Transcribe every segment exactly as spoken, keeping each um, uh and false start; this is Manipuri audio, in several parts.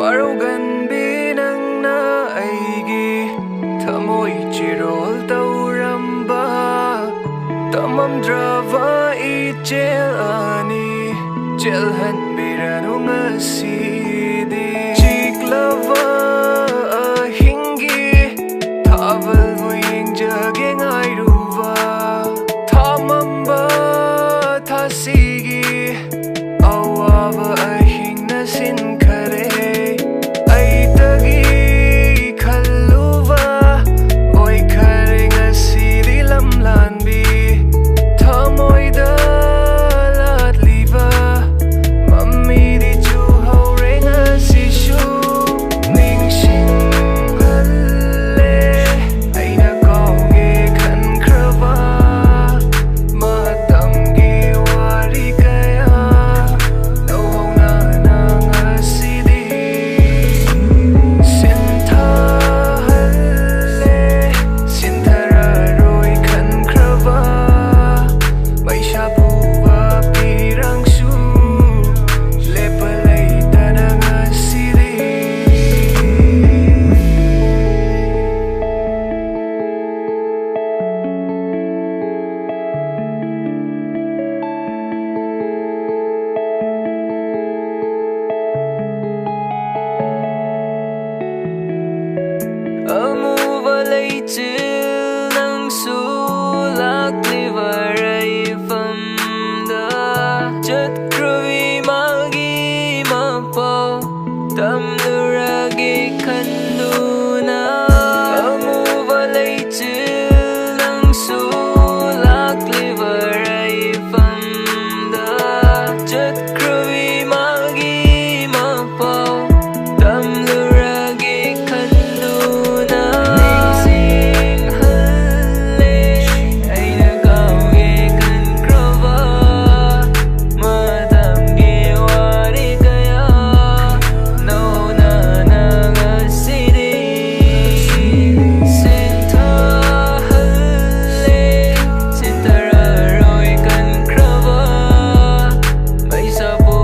ꯄꯥꯔꯧꯒꯟꯕꯤ ꯅꯪꯅ ꯑꯩꯒꯤ ꯊꯃꯣꯏ ꯆꯤꯔꯣꯜ ꯇꯧꯔꯝꯕ, ꯇꯝꯃꯝꯗ꯭ꯔꯕ ꯏꯆꯦꯜ ꯑꯅꯤ ꯆꯦꯜꯍꯟꯕꯤꯔꯅꯨ ꯉꯁꯤꯗꯤ꯫ ꯆꯤꯛꯂꯕ ꯑꯍꯤꯡꯒꯤ ꯊꯥꯕꯜꯕꯨ ꯌꯦꯡꯖꯒꯦ ꯉꯥꯏꯔꯨꯕ, ꯊꯥꯃꯝꯕ ꯊꯥꯁꯤꯒꯤ ꯑꯋꯥꯕ ꯑꯍꯤꯡꯅ ꯁꯤꯟꯈꯔꯦ꯫ ꯑꯩꯇꯒꯤ ꯈꯜꯂꯨꯕ ꯑꯣꯏꯈꯔꯦ ꯉꯁꯤꯗꯤ ꯂꯝꯂꯥꯟꯕꯤ꯫ ꯊꯃꯣꯏꯗ ꯂꯥꯠꯂꯤꯕ ꯃꯃꯤꯗꯤ ꯆꯨꯍꯧꯔꯦ ꯉꯁꯤꯁꯨ꯫ ꯅꯤꯡꯁꯤꯡꯍꯜꯂꯦ ꯑꯩꯅ ꯀꯥꯎꯒꯦ ꯈꯟꯈ꯭ꯔꯕ ꯃꯇꯝꯒꯤ ꯋꯥꯔꯤ ꯀꯌꯥ꯫ ꯂꯧꯍꯧꯅꯅ ꯉꯁꯤꯗꯤ ꯁꯤꯟꯊꯍꯜꯂꯦ, ꯁꯤꯟꯊꯔꯔꯣꯏ ꯈꯟꯈ꯭ꯔꯕ ꯃꯩꯁꯥ ꯄꯨꯕ ꯄꯤꯔꯥꯡꯁꯨ ꯂꯦꯞꯄ ꯂꯩꯇꯅ ꯉꯁꯤꯗꯤ꯫ ꯑꯃꯨꯕ ꯂꯩꯆꯤꯜ ꯅꯪꯁꯨ ꯂꯥꯛꯂꯤꯕ ꯌꯥꯏꯐꯝꯗ, ꯆꯠꯈ꯭ꯔꯕꯤ ꯃꯥꯒꯤ ꯃꯄꯥꯎ ꯇꯝꯂꯨꯔꯒꯦ ꯈꯟꯗꯨꯅ꯫ ꯑꯃꯨꯕ ꯂꯩꯆꯤꯜ ꯅꯪꯁꯨ ꯂꯥꯛꯂꯤꯕ ꯌꯥꯏꯐꯝꯗ, ꯆꯠꯈ꯭ꯔꯕꯤ ꯃꯥꯒꯤ ꯃꯄꯥꯎ ꯇꯝꯂꯨꯔꯒꯦ ꯈꯟꯗꯨꯅ꯫ ꯅꯤꯡꯁꯤꯡꯍꯜꯂꯦ ꯑꯩꯅ ꯀꯥꯎꯒꯦ ꯈꯟꯈ꯭ꯔꯕ ꯃꯇꯝꯒꯤ ꯋꯥꯔꯤ ꯀꯌꯥ꯫ ꯅꯧꯅ ꯉꯁꯤꯗꯤ ꯁꯤꯟꯊꯍꯜꯂꯦ, ꯁꯤꯟꯊꯔꯔꯣꯏ ꯈꯟꯈ꯭ꯔꯕ ꯃꯩꯁꯥ ꯄꯨ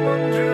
wonder